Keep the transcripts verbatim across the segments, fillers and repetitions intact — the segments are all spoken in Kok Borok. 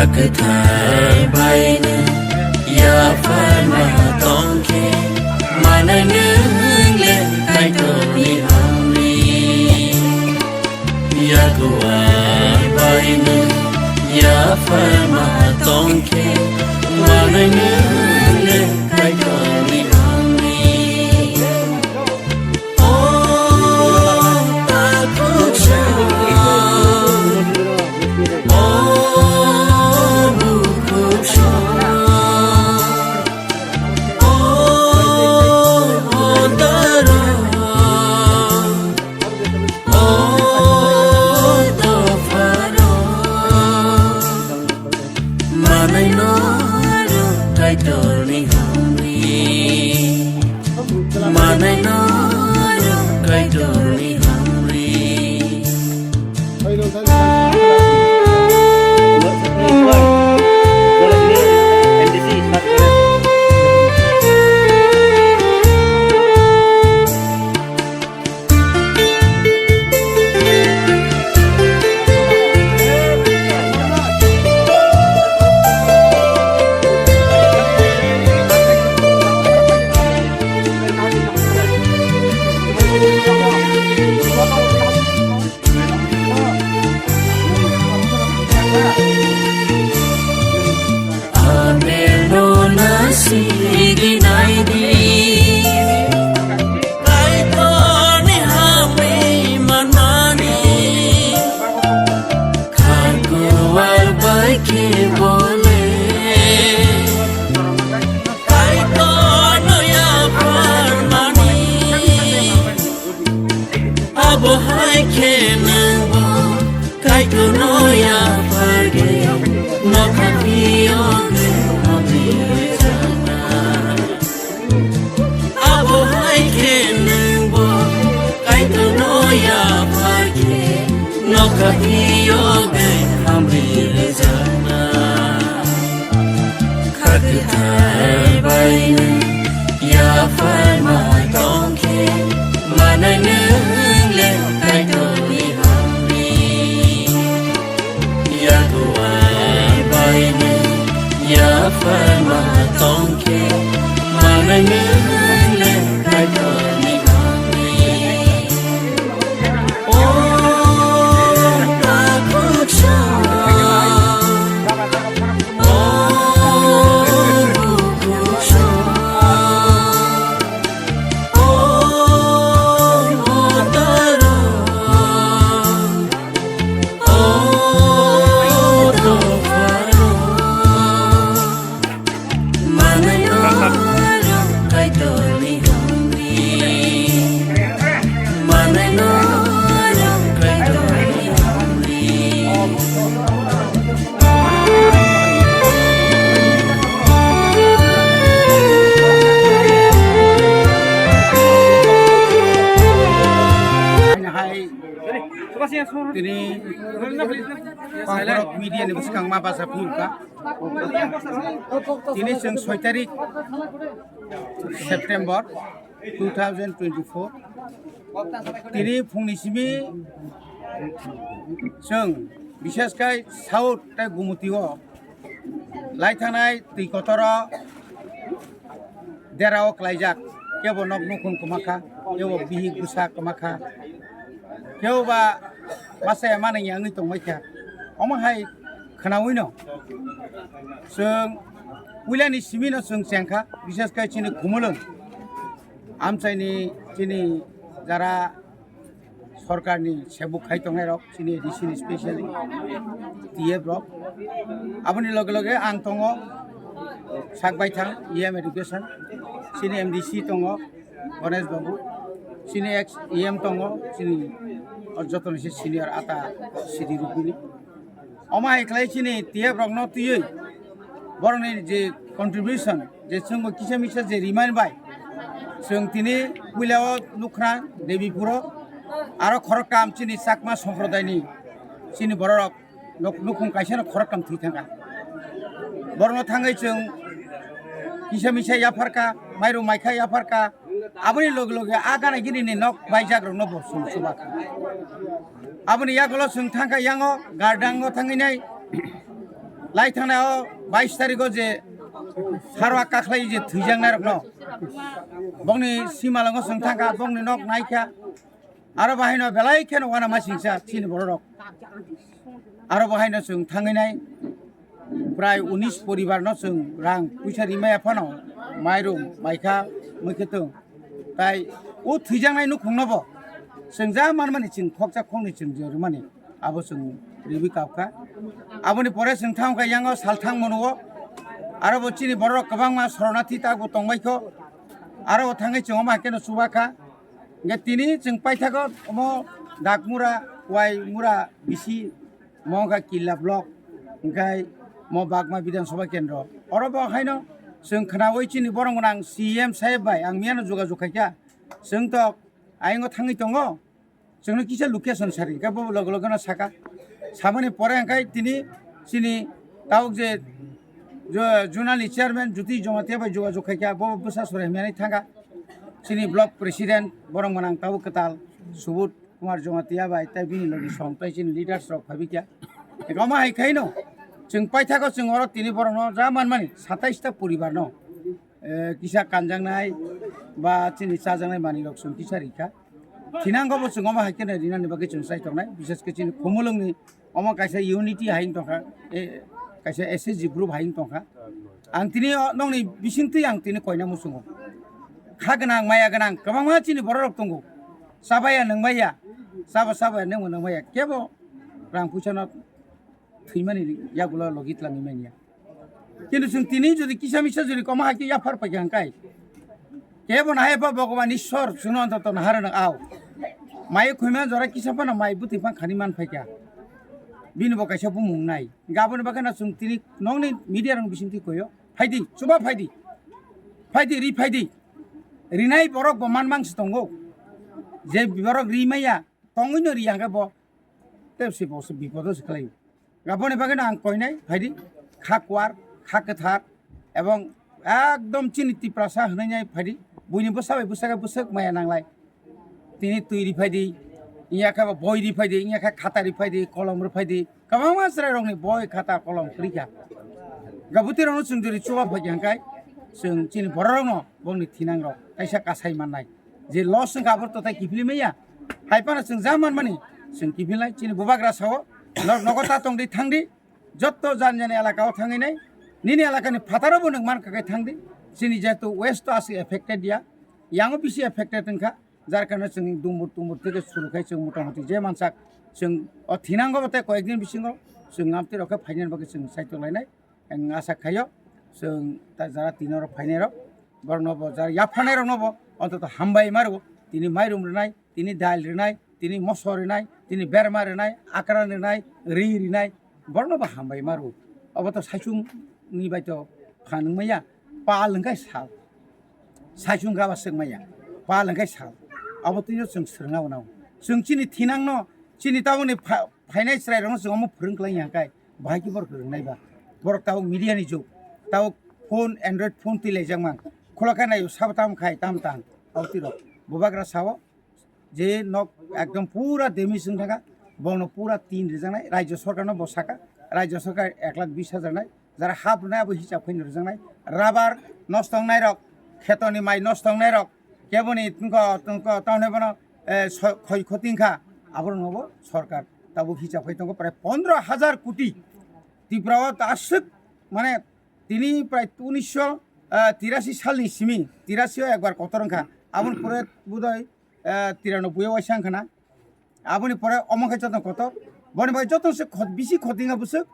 Kwthar bai nwng yapharma tong khe, manai nwng le Kaitorni hamri. Yakuwar bai nwng yapharma tong khe, manai nwng le Kaitorni hamri. O takhuk sor, o bukhuk sor, o dara, o dopharo, manai no Kaitorni hamri. Manai no Kaitorni hamri. Abelno nasidi naidi. Kaitorni hamri manmani. Kharkuwar bai khe bole. Kaitorno yapharmani. Abo hai khe nwngbo Kaitorno yaphar khe, nokha phiyogwi hamri rwjakna. Abo hai khe nwngbo Kaitorno yaphar khe, nokha phiyogwi hamri rwjakna. Kha kwthar bai nwng yapharma tong khe, manai nwng le Kaitorni hamri. Yakuwar bai nwng yapharma tong khe, manai nwng le Kaitorni hamri. O takhuk sor, o bukhuk sor, o dara, o dopharo. Manai no Kaitorni hamri. Manai no Kaitorni hamri. Hai, tini Kokborok media ni bwskang ma bacha phunukha. Tini chwng soi tarik September two thousand twenty-four. Tini phungni simi chwng bishesh khai South tei Gumutio lai thanai twi kotoro derao klaijak, kebo nok nukhung kwma kha, kebo bihik bwsa kwma kha, kebo ba masa ya manwi ya wngwi tongbai kha. Omo hai khwnawi no chwng puilani simi no chwng chengkha, bishesh khai chini Khumulwng amchaini chini jara sorkarni sebuk khai tongnai rok, chini A D C ni specially T F rok. Aboni loge loge ang tongo sak baithang E M education, chini M D C tongo Ganesh Babu, chini ex E M tongo, chini joto ni se senior ata Sidi Rupini. Omo hai khlai chini T F rokno twiwi borokni je contribution, je chwngbo kisa misa je remind bai, chwng tini puilao nukha Debipuro, aro khoroktham chini Chakma Somprodaini chini bororok nuk-, nukhung kaisano khoroktham thwi thangkha. Borokno thangwi chwng kisa misa yapharkha, mairum maikha yapharkha, Aboni loge loge a gana gini ni nok baijak rok no bo sum suba kha. Aboni yagulo chwng thangkha yango gardango thangwi nai Lai thangnai o bais tarikh o je sarwa kakhlai je thwijaknai rokno, bongni simalango chwng thangkha, bongni nok naikha, aro bahaino belai kheno wana masingsa chini bororok. Aro bahaino chwng thangwi nai prai unis poribar no chwng rang puisa rimaya phano mairum maikha mui khe tong. Tai o thwijaknai nukhungno bo chwng ja manmani chwng khoksa khokni chwng je rwmani abo chwng riwi kapkha. Aboni pore chwng thangkha yango salthang monuo. Aro bo chini bororok kwbangma sornathi tak bo tongbaikho. Aro bo thangwi chwng omo hakeno chubakha. Hingke tini chwng paithago omo Dakmura, Waimura bisi, mo wngkha Killa block, hingke mo Bagma Bidhan Sabha Kendro. Oro bo haino chwng khnaui chini borok gwnang C M saheb bai ang miyano jogajog khaikha. Chwng tok ayongo thangwi tongo, chwngno kisa location sari, hingke bo loge loge no saka. Samani pore hingke tini chini tabuk je jo-, zonal ni chairman Jyoti Jamatia bai jogajog khaikha, bo bwsa sora himyani thangkha. Chini block president borok gwnang tabuk kwtal Subodh Kumar Jamatia bai tei bini logi som tei chini leaders rok phaibikya. Eko ma hai khaino chwng paithago chwng oro tini borokno ja manmani satais ta poribar no, eh, kisa kanjaknai ba chini chajaknai manwi rok chwng kisa rikha. Thinango bo chwng omo hai kheno rinani bagwi chwng chai tongnai, bishesh khe chini Khumulwngni omo kaisa unity hai wng tongkha, eh, kaisa S H G group hai wng tongkha. Ang tini o nokni bisingtwi ang tini koina muchungo. Kha gwnang, maya gwnang kwbangma chini bororok tongo. Chabaya, nwngbaya, chabo chabaya, nwngbo nwngbaya. Kebo rang puisano thwimani yagulo logi tlangwi manya. Kintu chwng tini jodi kisa misa jodi koma hai khe yaphar paikha hwnkhe, kebo nahai pha Bhogoban Ishwar chwngno antoto naharano au. Mai khwima jora kisa phano mai bwtwi phang khani man phaikha. Bini bo kaisa bumung nai. Gaboni bagwi no chwng tini nokni media rokni bisingtwi koyo. Phaidi, chuba phaidi. Phaidi, ri phaidi. Rinai borok bo manmang se tongo. Je borok ri maya, tongwi no ri hwnkhe bo tei se bo se bipodo se khlai. Aboni bagwi no ang koinai phaidi, kha kuar, kha kwthar, ebong ekdom chini Tiprasa hwnwi nai phaidi, buini bwsa bai bwsa khe bwswk maya nanglai. Tini twi ri phaidi, iya khe bo boi ri phaidi, iya khe khata ri phaidi, kolom ri phaidi, kwbangma chwrai rokni boi khata kolom kwrwi kha. Gabutwi rokno chwng jori chuba phaikha hwnkhe chwng chini borok rokno bongni thinang rok kaisa kasai mannai. Je loss wngkha abo totai kiphilwi manya. Hai phano chwng ja manmani chwng kiphilnai. Chini bubagra sao, norok nogo ta tongdi thangdi, jotto jan jani elaka o thangwi nai. Nini elakani phataro bo nwng mankha khe thangdi. Chini jehetu west o aswk affected ya, yango bisi affected wngkha. Jar karone chwng dumbur tumbur theke suru khai chwng motamoti je mansak chwng o thinango bo tei koyekdin bisingo chwng amtwi rok khe phainani bagwi chwng saitok lainai. Ang asa khaio, chwng ta jara tini oro phainai rok, borokno bo jara yapharnai rokno bo ontoto hambai ma rwo, tini mairum rwnai, tini dal rwnai, tini moso rwnai, tini berma rwnai, akran rwnai, ri rwnai, borokno bo hambai ma rwo. Obo to saichung ni bai to phan wngmaya, pal wngkhe sal, saichung gaba swkmaya, pal wngkhe sal. Obo tini chwng swrwngna uanao. Chwng chini thinangno, chini tabukni pha-, phainai chwrai rokno chwng omo phwrwng klai ya khe, bahai khe borok rwngnai ba. Borok tabuk media ni jug. Tabuk phone, Android phone twi laijak man. Khulokhe naio sabo tam khai, tam tang. Abo twi rok. Bubagra sao je nok ekdom pura damage wng thangkha. Bono pura tin rijaknai. Rajya sorkar no bo saka. Rajya sorkar ek lakh bis hajar nai. Jara hap rwnai abo hisab khaino rijaknai. Rabar nosto wngnai rok, khetoni mai nosto wngnai rok. Keboni tungko, tungko, tamni bono, eh, so-, khoi khoti wngkha. Abo rokno bo sorkar tabuk hisab khai tongo prai pondro hajar koti. Tripura o ta aswk, mane, tini prai unisho, ah, tirasi salni simi, tirasi o ekbar kotor wngkha. Aboni pore bodoi, ah, tiranoboi o waisa wngkha na. Aboni pore omo khe joto kotor. Boni bai joto se khot-, bisi khoti wngkha bwswk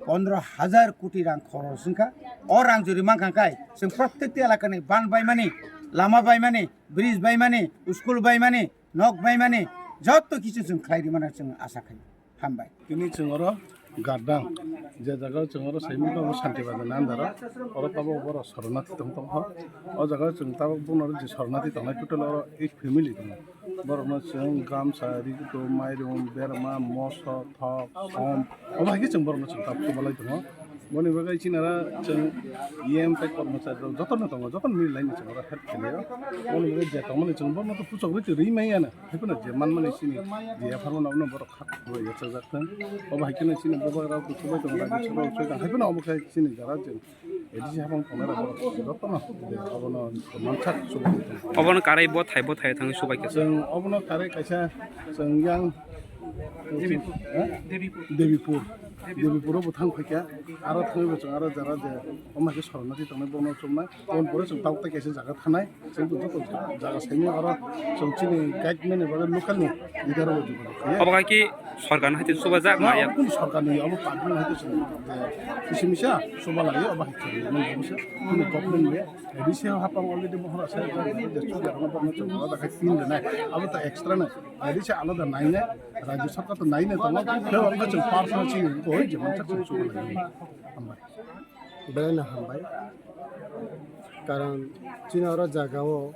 pondro hajar koti rang khoros wngkha. O rang jori mankha kai, chwng protekti elakani ban baimani, lama baimani, bridge baimani, school baimani, nok baimani, joto kichu chwng khlai rimani chwng asa khai. Hambai. Tini chwng oro Gardang, je jaga o chwng oro saimung tongo Santi Bazar ni under o, oro tabuk borok sornathi tong tongkha. O jaga o chwng tabuk bono je sornathi tongnai total oro eight family tongo. Borokno chwng gamsa, rikto, mairum, berma, moso, thok, som, omo hai khe chwng borokno chwng tabuk chubalai tongo. Boni bagwi chini oro chwng E M tei kormochari rok jotono tongo, jotono mili laini chwng oro help khlaio. Boni bagwi je tongmani chwng bono to puchok rwi twi rwi manya no. Haiphano je manmani chini je yapharmano abono borok kha rwi yachajak thung. Obo hai kheno chini bubagra rok chubai tongo, rajya sabha chubai tongo. Haiphano omo khe chini jara chwng A D C hapang tongnai rok borok jotono je abono mansak chubai tongo. Obono karwi bo thai bo thai thangwi chubai khe. Chwng obono karwi kaisa chwng yang Debipur. Ha? Debipur. Debipur. Debipur o bo thang phaikha. Aro thangwi bo chwng aro jara je omo hai khe sornathi tongnai bono chumnai. Oboni pore chwng tabuk tei kaisa jaga thanai. Chwng bo joto jaga saimanya aro chwng chini guide mani bagwi local ni leader rok jogajogo khlaiya. Obo hai khe sorkar ni hai khe chuba jak maya. Obo kunu sorkar ni, obo public ni hai khe chwng, eh, kisi misa chuba laiya, obo hai khe chwng mani obo se kunu government ni. A D C hapang already mohor asa je chuba rok no chwng aro da khai pin rwnai. Abo ta extra nai. A D C alada nainai, rajya sarkar to nainai tongo, khe oro khe chwng personal chini koi je mansak chwng chuba lai. Hambai. Belai no hambai. Karon chini oro jaga o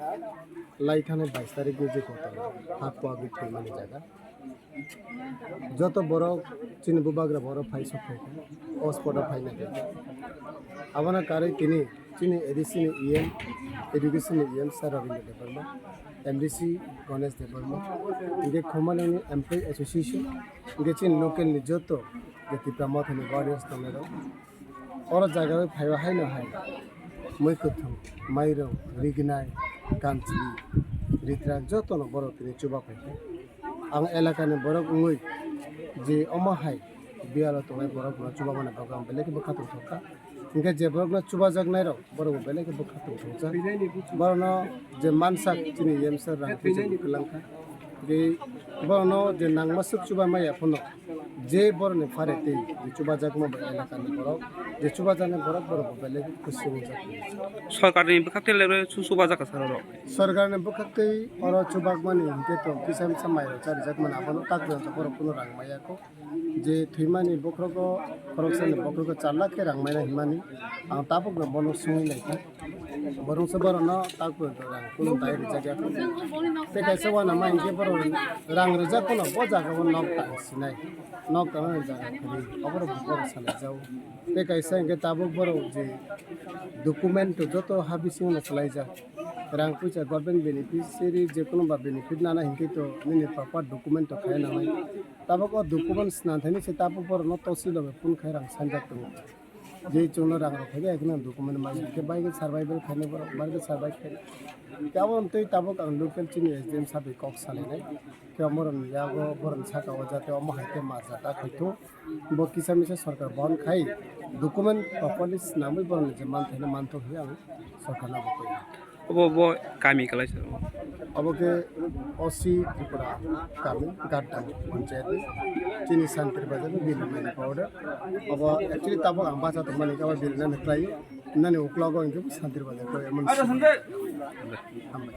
lai thani bais tarik ni je kotor ha kuagwi thwimani jaga. Joto borok chini bubagra borok phai sok phaikha, o spot o phaina khe. Abono karwi tini chini A D C ni E M, Education ni E M Sir Rabindra Debbarma, M D C Ganesh Debbarma, hinkhe Khumulwng ni Employee Association, hinkhe chini local ni joto je Tipra Motha ni warriors tongnai rok, oro jaga o phaiwi haino hai mui kwthwng, mairung, rignai, kanchli, ritrak jotono borok tini chuba phaikha. Ang elakani borok wngwi je omo hai biyalo tongnai borokno chubamani bagwi ang belai khe bwkha tongthokha. Hinkhe je borokno chubajaknairok borokbo belai khe bwkha tongthokjak. Borokno je mansak chini yemsar rang puisa kwlangkha. Tei borokno je nangma swk chubaima ya phano je borokni pharetwi je chubajakma bai elakani borok, je chubajaknai borok, borokbo belai khe kusi wngjak. Sorkarni bwkhaktwi lebre su chubajakha sir oro. Sorkarni bwkhaktwi oro chubakmani hinkhe to kisa misa mairok charijakmani abono tak jora borok kunu rang maya kho. Je thwimani bokhrogo, khoroksani bokhrogo char lakh khe rang maya hinmani ang tabukno bono swngwi naikha. Boroksa borokno tak pore to rang kunu dai rijak ya kho. Tei kaisa uanama hinkhe borok rang rijak phano bo jaga o nok tang sinai, nok tang jaga kwrwi oborok borok salai jago. Tei kaisa hinkhe tabuk borok je document to joto ha bisingo no kwlaijak. Rang puisa government beneficiary je kono ba benefit nana hinkhe to nini proper document to khai nanai. Tabuk o document swnam thani se tabuk borok no tosi loge phone khai rang sanjak tongo. Je chwngno rang rok phaiya, ekheno document manya khe bai khe survival khainai borok, bai khe survive khainai. Khe abo twi tabuk ang local chini S D M sabai kok salainai. Khe omo rokni yago borokni saka o jate omo hai khe ma jata khaitho. Bo kisa misa sorkar bon khai document properly swnamwi borokni je manthaino manthok hinwi ang sorkarno abo koi. Obo bo kami kwlaisa. Obo khe O C Tripura kami Gatdam panchayat ni chini Santir Bazar ni Bill Mani powder. Obo actually tabuk ang bacha tongmani khe abo Bill nani kwlai nani uklogo hinkhe Santir Bazar khe emon. Hambai.